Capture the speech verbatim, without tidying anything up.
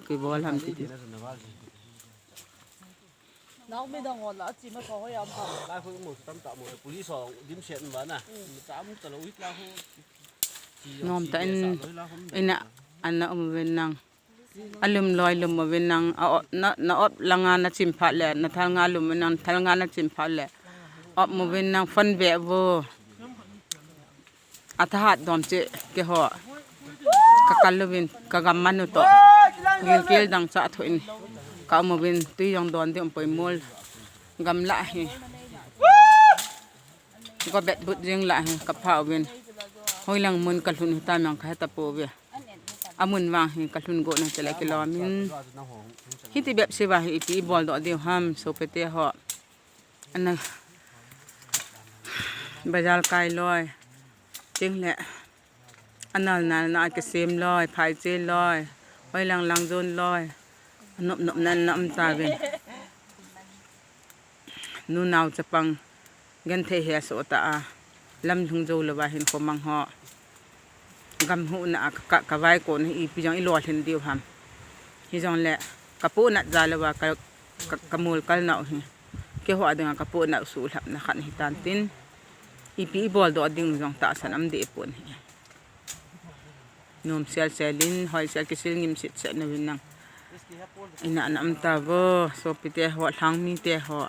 kibol ham ti ti. Nau mi dang hon la, a chi ma tho hoi am kha. Lai khu mo tam ta mo, police ho dim set ba na. Tam ta lo hit la khu. Nom ta in, ina, ana um uvin nang. Alum loi lum uvin nang, a op, na, na op langa na chim phat le, na thal nga lum uvin nang, thal nga na chim phat le. Op uvin nang, phone ve vo. Athahat dom che, keiho. Ka kal uvin, ka gam manu to. Gilkel dang cha thu in. Ka um uvin, tui jong don ding um poi mol. Gamla hi. Go bet but jing la hi, ka pha uvin. Hoilang mun ka lhun hi ta mang ka heta pouve. Amun vang hi ka lhun go na chele kilom in. Hiti bep se va hi ipi bol doh diu ham, sopite ho. Ana bazar kai loi. Ting le. Anal nal na kisem loi, phai che loi. Hoilang lang jon loi. Nop nop nan na um ta vin. Nunau chapang genthei he so ta a, lam lhung jou louva hin khomang ho. Gam huhna a ka, ka, ka vai kon hi ipi jong i lolhin diu ham. Hijongle ka pohnat ja louva ka, ka, ka mol kal nau hi. Keiho a dinga ka pohnat suhlhapna khat hi tan tin. Ipi i bol doh ding jong tahsan um deh pon hi. Nom sel sel in, hoi sel kisil ngim sit set na vin nang. Ina na um ta vo, sopite ho, lhang mite ho.